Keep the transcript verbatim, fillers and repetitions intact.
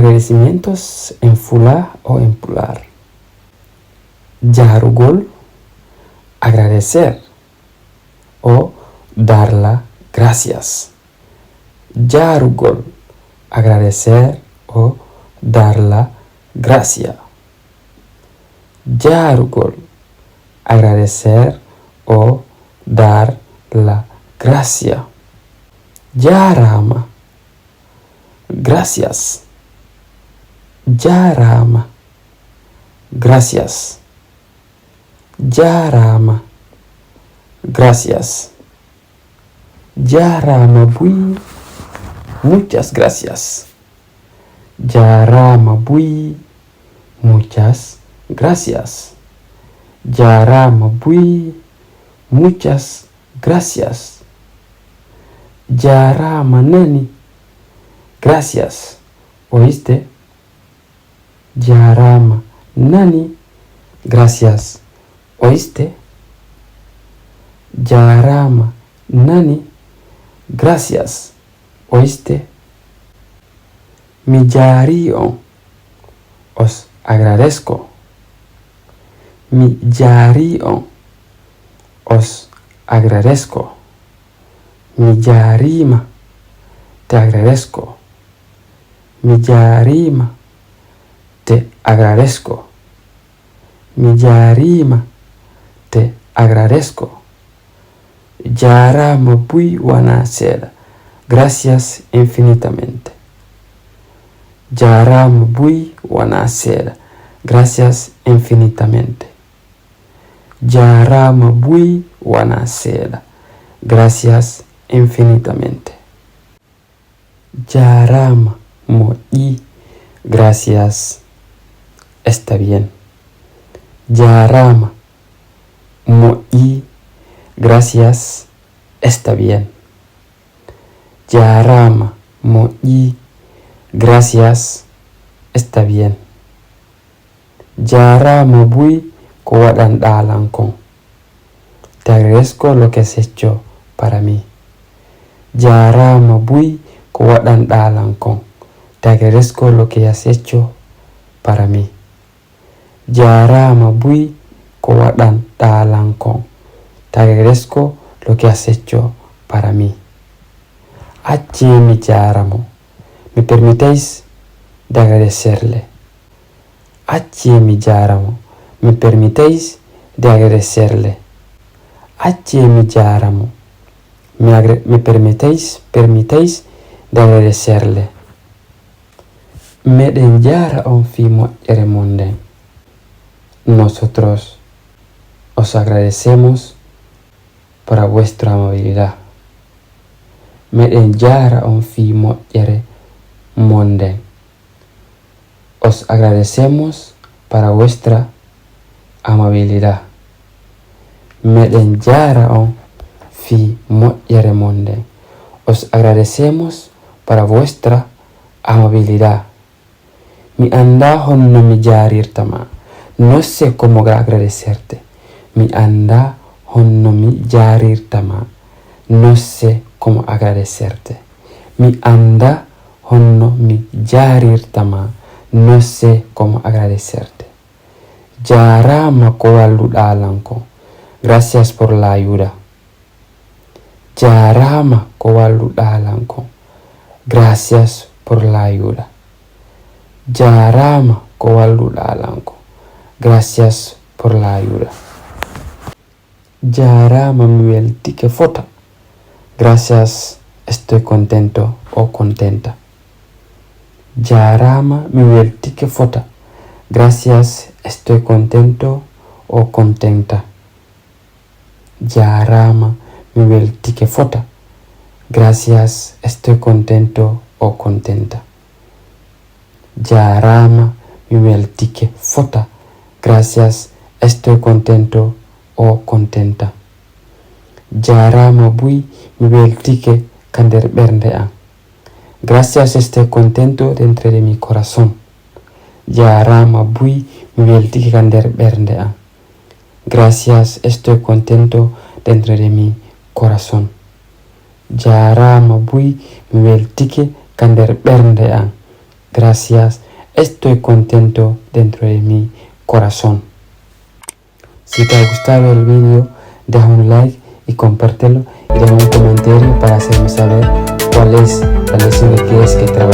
Agradecimientos en Fula o en Pulaar. Jaarugol, agradecer, o dar las gracias. Jaarugol, agradecer, o dar las gracias. Jaarugol, agradecer, o dar las gracias. Jaaraama, gracias. Jaaraama, gracias. Jaaraama, gracias. Jaaraama buy, muchas gracias. Jaaraama buy, muchas gracias. Jaaraama buy, muchas gracias. Jaaraama nani, gracias. Oiste. Jaaraama nani, gracias. Oiste. Jaaraama nani, gracias. Oiste. Mi jaarii on, os agradezco. Mi jaarii on, os agradezco. Mi jaariima, te agradezco. Mi jaariima, te agradezco. Mi jaariima, te agradezco. Jaaraama buy wanaa seeɗa. Gracias infinitamente. Jaaraama buy wanaa seeɗa. Gracias infinitamente. Jaaraama buy wanaa seeɗa. Gracias infinitamente. Jaaraama moƴƴi. Gracias. Está bien. Jaaraama moƴƴi. Gracias. Está bien. Jaaraama moƴƴi. Gracias. Está bien. Jaaraama buy ko waɗanɗaa lan kon. Te agradezco lo que has hecho para mí. Jaaraama buy ko waɗanɗaa lan kon. Te agradezco lo que has hecho para mí. Jaaraama buy ko waɗanɗaa lan kon. Te agradezco lo que has hecho para mí. Accee mi jaara mo. Me permitéis de agradecerle. Accee mi jaara mo. Me permitéis de agradecerle. Accee mi jaara mo. Me, agre- me permitéis, permitéis de agradecerle. Meɗen jaara on fii moƴƴere mon nden. Nosotros os agradecemos para vuestra amabilidad. Meɗen jaara on fii moƴƴere mon nden. Os agradecemos para vuestra amabilidad. Meɗen jaara on fii moƴƴere mon nden. Os agradecemos para vuestra amabilidad. Mi anndaa honno mi jaarirta ma. No sé cómo agradecerte. Mi anndaa honno mi jaarirta ma. No sé cómo agradecerte. Mi anndaa honno mi jaarirta ma. No sé cómo agradecerte. Jaaraama ko walluɗaa lan kon. Gracias por la ayuda. Jaaraama ko walluɗaa lan kon. Gracias por la ayuda. Jaaraama ko walluɗaa lan kon. Gracias por la ayuda. Jaaraama mi weltike fota. Gracias, estoy contento o contenta. Jaaraama mi weltike fota. Gracias, estoy contento o contenta. Jaaraama mi weltike fota. Gracias, estoy contento o contenta. Jaaraama mi weltike fota. Gracias, estoy contento o contenta. Jaaraama buy mi weltike ka nder ɓernde an. Gracias, estoy contento dentro de mi corazón. Jaaraama buy mi weltike ka nder ɓernde an. Gracias, estoy contento dentro de mi corazón. Jaaraama buy mi weltike ka nder ɓernde an. Gracias. Estoy contento dentro de mi corazón. Si te ha gustado el vídeo, deja un like y compártelo y deja un comentario para hacerme saber cuál es la lección que quieres que trabaje.